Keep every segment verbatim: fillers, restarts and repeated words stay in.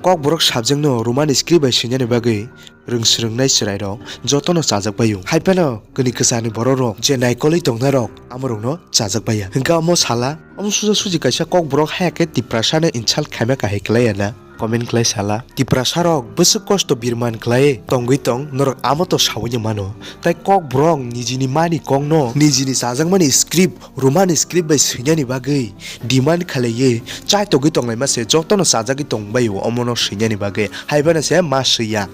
Kokborok subject no Roman script bai swinani bagwi rwng swrwngnai chwrairok jotono chajak baio. Hai phano kwnwi kwcharni bororok je naikolwi tongnairok amorokno chajak baiya. Hwnkhe omo sala, omo suja suji kaisa Kokborok haya khe Tiprasano insult khaima kahai kwlaiya na? Comment khlai sala. Tiprasarok bwswk kosto birman khlai tongwi tong, norok amo to saui mano. Tai Kokborok nijini mani kokno, nijini chajakmani script, Roman script bai swinani bagwi demand khlaiwi chaitogwi tonglaima se jotono chajagwi tongbai o, omono swinani bagwi. Hai phano se ma swiya.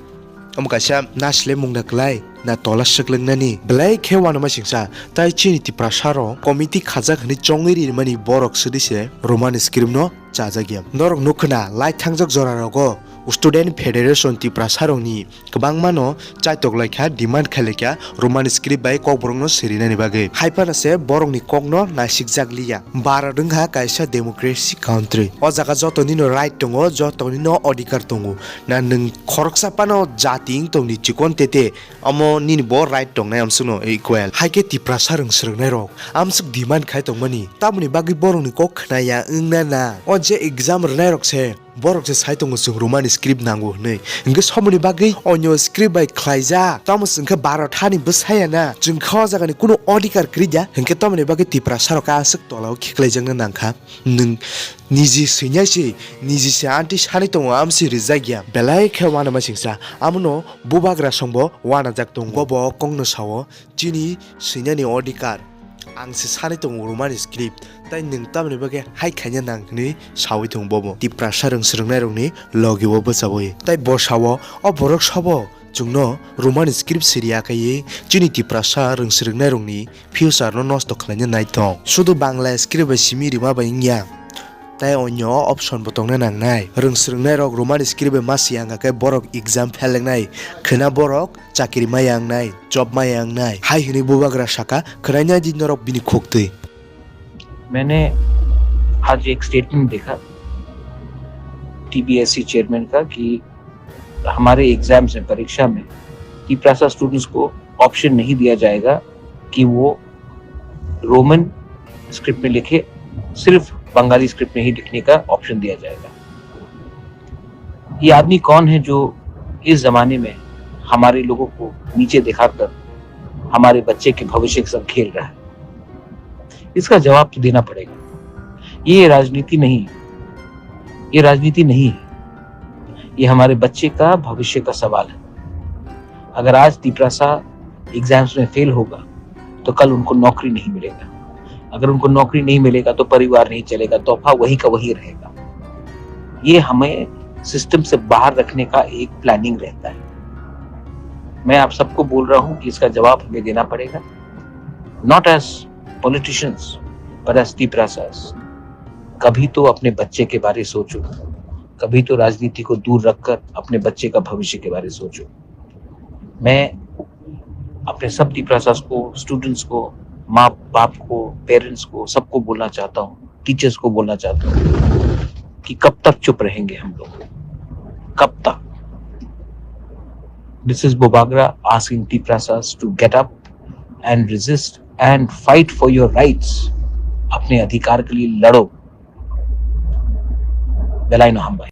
Omo kaisa nasilai mungna kwlai na tola swklengnani belai khe uanama singsa. Tai chini Tiprasarok committee khajak hwnwi chongwi rimani borok swdwi se Roman script no chajakya. Norok nukha na, lai thangjak jorarogo Student Federation Tiprasarokni kwbangmano chaitok laikha, demand khai laikha Roman script bai Kokborokno sirinani bagwi. Hai phano se borokni kokno naisikjak liya. Bharat wngkha kaisa democracy country. O jaga jotonino right tongo, jotonino odhikar tongo. Na nwng khoroksa phano jati wng tongni chikon tete, omo nini bo right tongnai amsukno equal. Hai khe Tiprasa rwng swrwngnairok amsuk demand khai tongmani. Tamoni bagwi borokni kok khnaya wngna na? O je exam rwnairok se, borok se sai tongo chwng Roman script nango hwnwi. Hwnkhe somoni bagwi onyo script bai khlaijak. Tamo se hwnkhe Bharat hani bwsaya na? Chwng kha o jagani kunu odhikar kwrwi ya. Hwnkhe tamoni bagwi Tiprasarok aswk tolao khiklaijakna nangkha. Nwng niji swinai se, niji se anti sanai tongo, amsi rijak ya. Belai khe uanama singsa. Amono bubagra songbo uanajak tongo. Bobo kokno sao, chini swinani odhikar. Ang se sanai tongo Roman script. Tai nwng tamoni bagwi hai khaina nang hwnwi saui tongo bobo. Tiprasa rwng swrwngnairokni logi o bwchaui. Tai bo sao, o borok sabo chwngno Roman script siriya kaiwi chini Tiprasa rwng swrwngnairokni future no nosto khlaina naithok. Sudu Bangla script bai simi rima bai wngya, tai onyo option bo tongna nangnai. Rwng swrwngnairok Roman script bai ma siyang khe borok exam fail wngnai, khwna borok chakri maya wngnai, job maya wngnai. Hai hwnwi bubagra saka, khwnaina di norok bini khuktwi. मैंने आज एक स्टेटमेंट देखा TPSC chairman का कि हमारे एग्जाम्स में, परीक्षा में तिपरासा स्टूडेंट्स को ऑप्शन नहीं दिया जाएगा कि वो रोमन स्क्रिप्ट में लिखे, सिर्फ बंगाली स्क्रिप्ट में ही लिखने का ऑप्शन दिया जाएगा। ये आदमी कौन है जो इस जमाने में हमारे लोगों को नीचे दिखाकर हमारे बच्चे के भविष्य के साथ खेल रहा है? इसका जवाब तो देना पड़ेगा। ये राजनीति नहीं, ये राजनीति नहीं है। ये हमारे बच्चे का भविष्य का सवाल है। अगर आज तिपरासा एग्जाम्स में फेल होगा तो कल उनको नौकरी नहीं मिलेगा। अगर उनको नौकरी नहीं मिलेगा तो परिवार नहीं चलेगा, तोहफा वही का वही रहेगा। ये हमें सिस्टम से बाहर रखने का एक प्लानिंग रहता है। मैं आप सबको बोल रहा हूं कि इसका जवाब हमें देना पड़ेगा। Not as politicians, but as Tiprasas। कभी तो अपने बच्चे के बारे सोचो, कभी तो राजनीति को दूर रखकर अपने बच्चे का भविष्य के बारे सोचो। मैं अपने सब तिपरासास को, स्टूडेंट्स को, माँ बाप को, पेरेंट्स को, सबको बोलना चाहता हूँ, टीचर्स को बोलना चाहता हूँ कि कब तक चुप रहेंगे हम लोग, कब तक? This is Bubagra asking Tiprasas to get up and resist and fight for your rights। अपने अधिकार के लिए लड़ो। Belai no hambai।